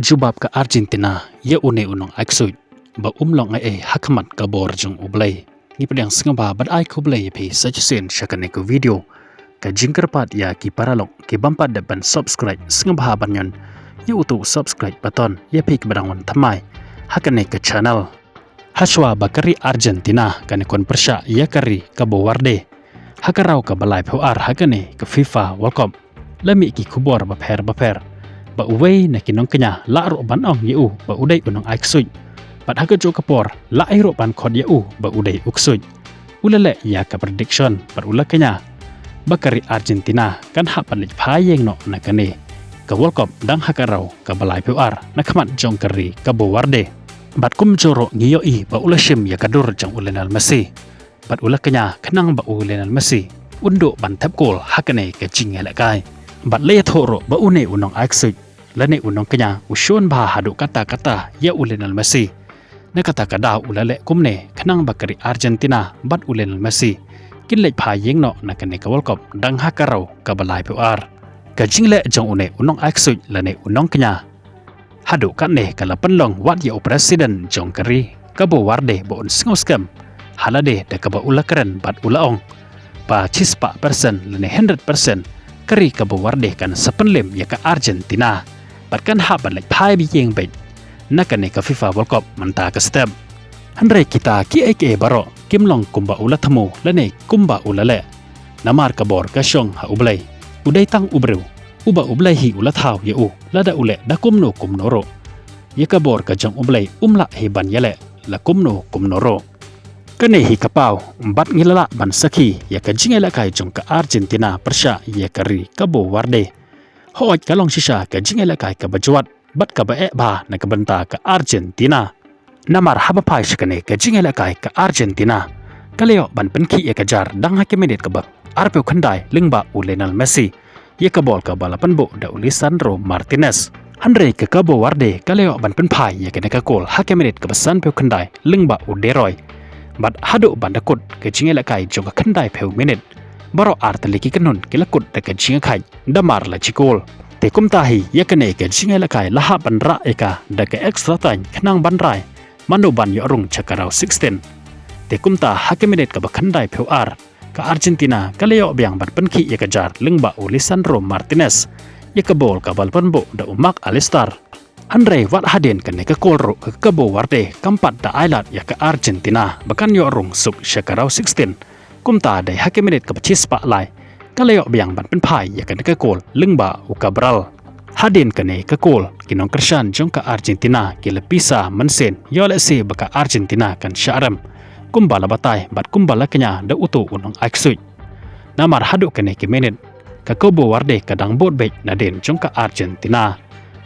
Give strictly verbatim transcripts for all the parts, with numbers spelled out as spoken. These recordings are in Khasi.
Jubab ka Argentina ïa une u nongai ksuid ba um long ei ei ha khmat ka bor jong U Blei. Ngi pdiang sngewbha bad ai khublei ïa phi sa shisien sha kane ka video. Ka jingkyrpad ïa ki paralok ki bym pat dep ban subscribe, sngewbha ban ñion ïa uto u subscribe button ïa phi kiba dang wan thymmai ha kane ka channel. Hashwa ba ka ri Argentina kan ïakren pyrshah ïa ka ri Cabo Verde ha ka round kaba laiphew ar ha kane ka FIFA World Cup, la mih ki khubor bapher bapher ba uwei na ki nongkñia lah ruh ban ong ïa u ba u dei u nongai ksuid, bad ha kajuh ka por lah ruh ban khot ïa u ba u dei u ksuid. U la leh ïa ka prediction bad u la kñia ba ka ri Argentina kan hap ban leit phai ïeng noh na kane ka World Cup dang ha ka round kaba laiphew ar na khmat jong ka ri Cabo Verde. Bad kumjuh ruh ngi ïohi ba u la shim ïa ka dur jong u Lionel Messi bad u la kñia khnang ba u Lionel Messi un duh ban thep kol ha kane ka jingïalehkai. Bad la ïathuh ruh ba une u nongai ksuid lane u nongkñia u shun bha haduh katta katta ïa u Lionel Messi. Na kata ka daw u la leh kumne khnang ba ka ri Argentina bad u Lionel Messi kin leit phai ïeng noh na kane ka World Cup dang ha ka round kaba laiphew ar. Ka jingleh jong une u nongai ksuid lane u nongkñia haduh katne ka la pynlong wat ïa u president jong ka ri Cabo Verde ba un sngewskhem ha lade da kaba u la kren bad u la ong ba shispah percent lane hundred percent ka ri Cabo Verde kan sa pynlem ïa ka Argentina bad kan hap ban leit phai ïeng beit na kane ka FIFA World Cup mynta ka step. Hynrei kita kiei kiei baroh kim long kumba u la thmu lane kumba u la leh. Namar ka bor ka shong ha U Blei. U dei tang u briew uba U Blei hi u la thaw ïa u, lada u leh da kumno kumno ruh, ïa ka bor ka jong U Blei um lah hi ban ïaleh la kumno kumno ruh. Kane hi ka paw bad ngi la lah ban sakhi ïa ka jingïalehkai jong ka Argentina pyrshah ïa ka ri Cabo Verde. Hooid, ka long shisha ka jingïalehkai kaba jwat bad kaba eh bha na ka bynta ka Argentina. Namar haba phai sha kane ka jingïalehkai, ka Argentina ka la ïoh ban pynkhih ïa ka jar dang ha ka minit kaba arphew khyndai lyngba u Lionel Messi ïa ka bol kaba la pynbuh da u Lisandro Martinez. Hynrei ka Cabo Verde ka la ïoh ban pynphai ïa kane ka kol ha ka minit kaba sanphew khyndai lyngba u De Roy. Bad haduh ban da kut ka jingïalehkai jong ka khyndaiphew minit, baroh ar tylli ki kynhun ki la kut da ka jingïakhaid da mar la shi kol. Te kumta hi ïa kane ka jingïalehkai la hap ban rah ïa ka da ka extra time khnang ban rai mano ban ïoh rung sha ka round sixteen. Te kumta ha ka minit kaba khyndaiphew ar, ka Argentina ka la ïoh biang ban pynkhih ïa ka jar lyngba u Lisandro Martinez ïa ka bol kaba la pynbuh da u Mac Allister. Hynrei wat hadien kane ka kol ruh ka Cabo Verde kam pat da ai lad ïa ka Argentina ba kan ïoh rung suk sha ka round sixteen. Kumta dei ha ka minit kaba shispah lai ka la ïoh biang ban pynphai ïa kane ka kol lyngba u Cabral. Hadien kane ka kol ki nongkyrshan jong ka Argentina ki la pisa mynsiem ïoh lehse ba ka Argentina kan shah rem, kumba la batai bad kumba la kñia da uto u nongai ksuid. Namar haduh kane ka minit ka Cabo Verde ka dang bud beit nadien jong ka Argentina.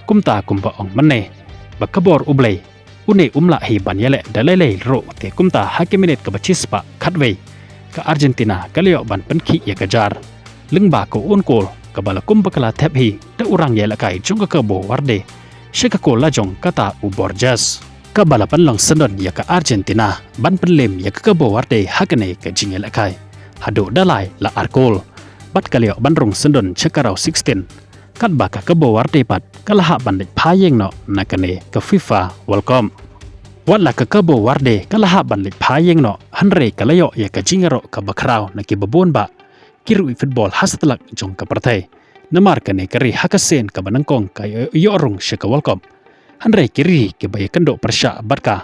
Kumta kumba ong mynne ba ka bor U Blei une um lah hi ban ïaleh da lei lei ruh. Te kumta ha ka minit kaba shispah khatwei ka Argentina ka la ïoh ban pynkhih ïa ka jar lyngba ka own goal kaba la kum ba ka la thep hi da u rangïalehkai jong ka Cabo Verde sha ka kol la jong kata u Borges, kaba la pynlong syndon ïa ka Argentina ban pynlem ïa ka Cabo Verde ha kane ka jingïalehkai haduh da lai la ar kol. Bad ka la ïoh ban rung syndon sha ka round sixteen. Katba ka Cabo Verde pat ka la hap ban leit phai ïeng noh na kane ka FIFA World Cup. Wat la ka Cabo Verde ka la hap ban leit phai ïeng noh, hynrei ka la ïoh ïa ka jingïaroh kaba khraw na kiba bun bah ki riew football ha satlak jong ka pyrthei. Namar kane ka ri ha ka sien kaba nyngkong ka ïoh rung sha ka World Cup. Hynrei ki ri kiba ïakynduh pyrshah bad ka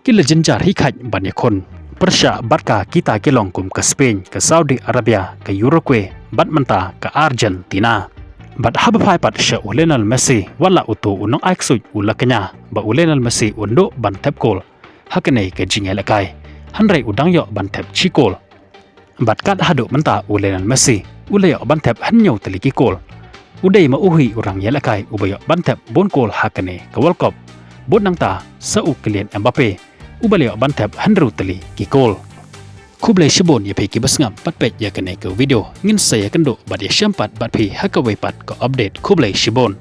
ki la jynjar hi kheit ban ïakhun pyrshah bad ka, kita ki long kum ka Spain, ka Saudi Arabia, ka Uruguay bad mynta ka Argentina. Bad haba phai pat sha u Lionel Messi, wat la uto u nongai ksuid u la kñia ba u Lionel Messi un duh ban thep kol ha kane ka jingïalehkai, hynrei u dang ïoh ban thep shi kol. Bad kat haduh mynta u Lionel Messi u la ïoh ban thep hynñiew tylli ki kol. U dei ma u hi u rangïalehkai uba ïoh ban thep bun kol ha kane ka World Cup, bud nangta sa u Kylian Mbappe uba la ïoh ban thep hynriew tylli ki kol. Khublei shibun ïa phi kiba sngap bad peit ïa kane ka video. Ngin sa ïakynduh bad ïashem pat bad phi ha kawei pat ka update. Khublei shibun.